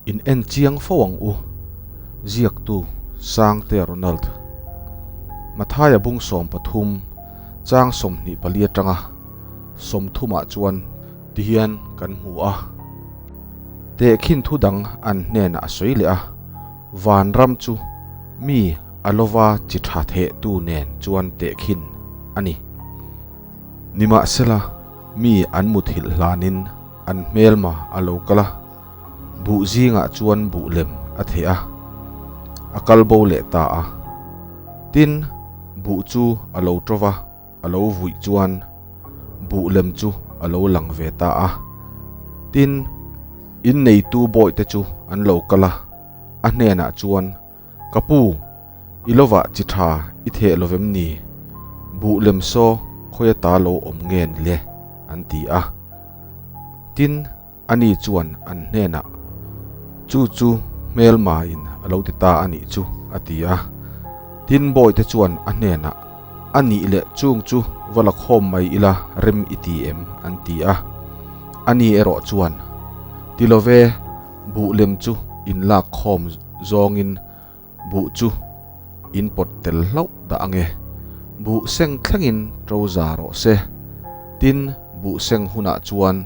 In en chiang fo ang u, ziaktu Sangtea Ronald. Mathaia bung 13, chang 24 atanga 30 ah chuan tihian kan hmu a. Tehkhin thu dang an hnenah a sawi leh a, Vanram chu mi a lova chi tha thehtu nen chuan tehkhin a ni. Nimahsela, mi an muthilh hlanin an hmelma a lo kal a, buh zingah chuan buh lem a theh a, a kal bo leh ta a. Tin, buh chu a lo ṭo va, a lo vuih chuan buh lem chu a lo lang ve ta a. Tin, inneitu bawihte chu an lo kal a, a hnenah chuan, Ka pu, i lovah chi tha i theh lovem ni? Buh lem saw khawi ata lo awm nge ni le? an ti a. Tin, ani chuan an hnenah, Chu chu hmelmain a lo ti ta a nih chu, a ti a. Tin, bawihte chuan a hnenah, A nih leh chung chu va la khawm mai ila rem i ti em? an ti a. Ani erawh chuan, Ti lo ve, Buh lem chu in lak khawm zawngin buh chu in pawt tel hlauh dah ange. Buh seng thlengin to za rawh se. Tin, buh seng hunah chuan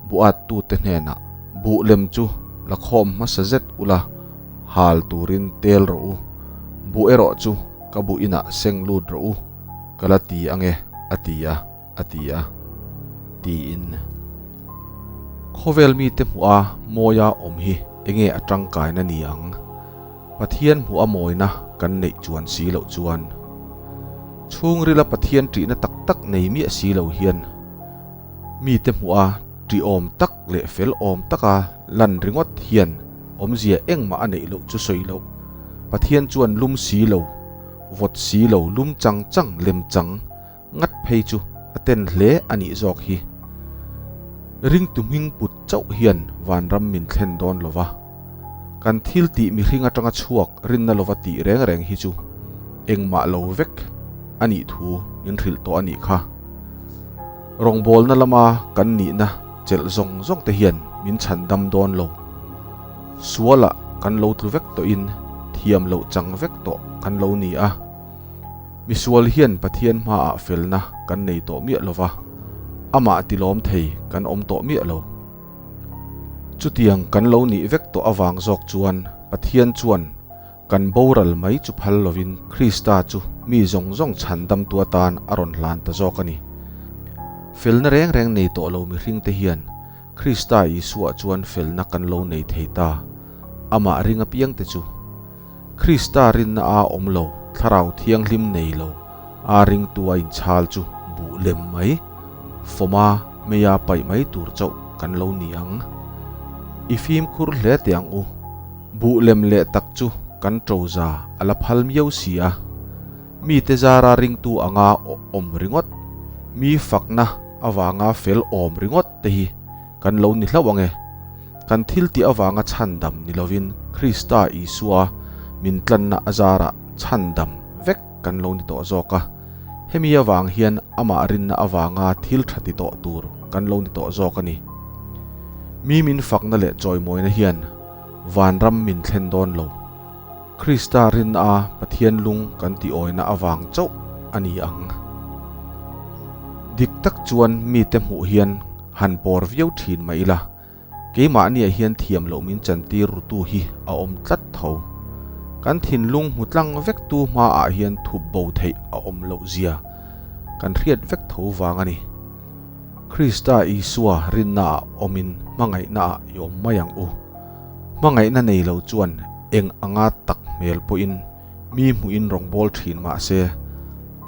buh at tute hnenah buh lem chu la khawm hmasa zet ula hal turin tel rawh u. Buh erawh chu ka buh inah seng lut rawh u ka la ti ange a ti a. a ti a, tiin. Khawvel mite hmuh a mawia awm hi enge a tangkaina ni ang? Pathian hmuh a mawina kan neih chuan si loh chuan. Chhungrila Pathian ṭihna tak tak nei miah si lo hian mite hmuh a ṭih awm tak leh fel awm taka lan ringawt hian awmzia engmah a neih loh chu sawi loh. Pathian chuan lum si lo, vawt si lo, lum chang chang lem chang Ngat phei chu a ten hle a nih zawk hi. Ringtu hming put chauh hian vanram min thlen dawn lo va. Kan thil tih mihring atanga chhuak rinna lova tih reng reng hi chu engmah lo vek a nih thu min hrilh tawh a nih kha. Rawngbawlna lama kan nihna chelh zawng zawng te hian min chhan dam dawn lo. Sualah kan lo tlu vek tawhin thiam loh chang vek tawh kan lo ni a. Misual hian Pathian hmaah felna kan nei tawh miah lo va, amah tilawm thei kan awm tawh miah lo. Chutiang kan lo nih vek tawh avang zawk chuan Pathian chuan kan boral mai chu phal lovin Krista chu mi zawng zawng chhandamtu atan a rawn hlan ta zawk a ni. Felna reng reng nei tawh lo mihringte hian Krista Isua chuan felna kan lo nei thei ta, amah ring apiangte chu. Krista rinna a awm lo, Thlarau Thianghlim nei lo, a ringtu a inchhal chu buh lem mai, fawma meia paih mai tur chauh kan lo ni ang. I fimkhur hle teh ang u, buh lem leh tak chu kan ṭoza a la phal miau si a. Mite zara ringtu anga awm ringawt, mi fakna avanga fel awm ringawt te hi kan lo ni hlauh ang e. Kan thil tih avanga chhandam ni lovin Krista Isua min tlanna a zarah chhandam vek kan lo ni tawh zawk a. Hemi avang hian amah rinna avanga thil tha ti tawh tur kan lo ni tawh zawk a ni. Mi min fakna leh chawimawina hian vanram min thlen dawn lo. Krista rinna a Pathian lung kan tih awina avang chauh a ni ang. Dik tak chuan mite hmuh hian han pawr viau thin mah ila, keimahniah hian thiam loh min chantir rutu hi a awm tlat tho. Kan thinlung hmu tlang vektu hmaah hian thup bo theih a awm loh zia kan hriat vek tho vang a ni. Krista Isua rinnaah awmin hmangaihnaah i awm mai ang u. Hmangaihna nei lo chuan eng anga tak hmel pawhin mi hmuhin rawngbâwl ṭhin mah se,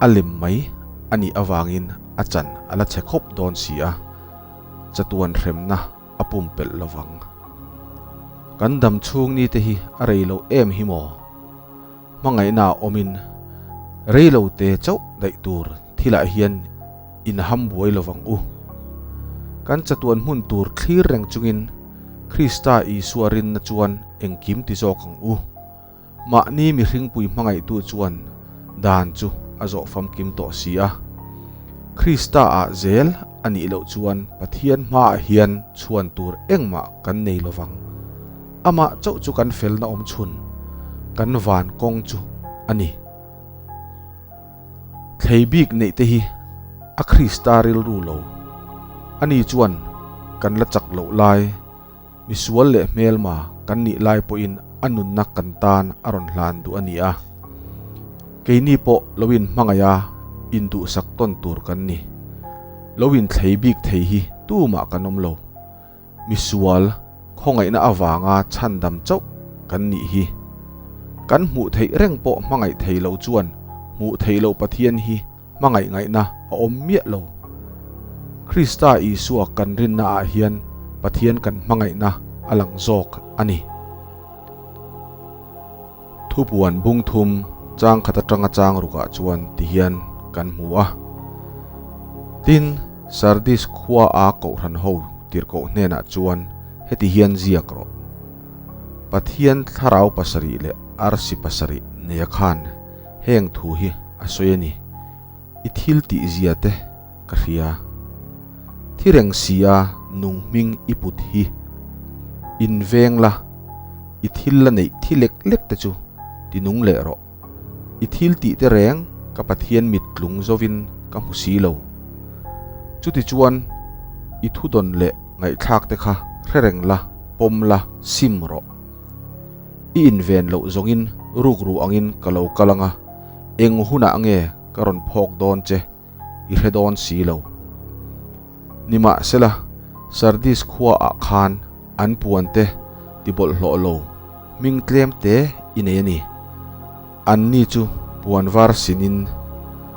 a lem mai a nih avangin a chan a la chhe khawp dawn si a, chatuan hremna a pumpelh lo vang. Kan dam chhung ni te hi a rei lo em hi maw? Hmangaihna awmin rei lo te chauh daih tur thilah hian inham buai lo vang u. Kan chatuan hmun tur thlir reng chungin Krista Isua rinna chuan engkim ti zawk ang u. Mahni mihringpui hmangaihtu chuan dan chu a zawh famkim tawh si a. Krista-ah zel a nih loh chuan Pathian hmaah hian chhuan tur engmah kan nei lovang. Amah chauh chu kan felna awm chhun, kan van kawng chu a ni. Thlei bik neih te hi a Krista rilru lo. Ani chuan kan la chak loh lai, misual leh hmelma kan nih lai pawhin a nunna kan tan a rawn hlan duh a ni a. Keini pawh lo inhmangaih a, induhsak tawn tur kan ni. Lo inthlei bik thei hi tumah kan awm lo. Misual, khawngaihna avanga chhandam chauh kan nih hi. Kan hmuh theih reng pawh hmangaih thei lo chuan hmuh theih loh Pathian hi hmangaih ngaihna a awm miah lo. Krista Isua kan rinna ah hian Pathian kan hmangaihna a lang zawk a ni. Thupuan bung thum chang khat atanga chang rukah chuan ti hian kan hmu a. Tin, Sardis khua a kohhran ho tirhkoh hnenah chuan heti hian ziak rawh, Pathian thlarau pasarih leh arsi pasarih neia khan heng thu hi a sawi a ni, I thil tih zia te ka hria. Thi reng sia nung hming i put hi. In veng la, i thil la neih thi lek lek te chu ti nung leh rawh. I thil tih te reng ka Pathian mit tlung zovin ka hmu si lo. Chuti chuan i thudawn leh ngaihthlak te kha hre reng la, pawm la, sim rawh. I inven loh zawngin rukru angin ka lo kal anga, eng hunah nge ka rawn phawk dawn che i hre dawn si lo. Nimahsela, Sardis khuaah khan an puante ti bawlhhlawh lo hming tlem te i nei a ni. Anni chu puan var sinin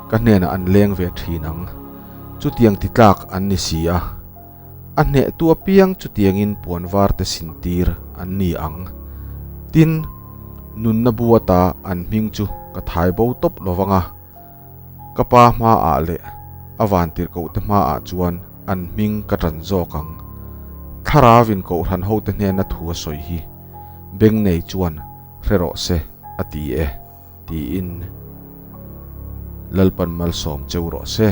ka hnenah an leng ve thin ang. Chutiang ti tlak an ni si a. A hnehtu apiang chutiangin puan var te sin tir an ni ang. Tin, nunna bu ata an hming chu ka thai bo tawp lo vang a. Ka pa hmaah leh a vantirhkohte hmaah chuan an hming ka ṭan zawk ang. Thlarauin Kohhran hote hnena thu a sawi hi beng nei chuan hre rawh se a ti e, tiin Lalpan malsawm cheu rawh se.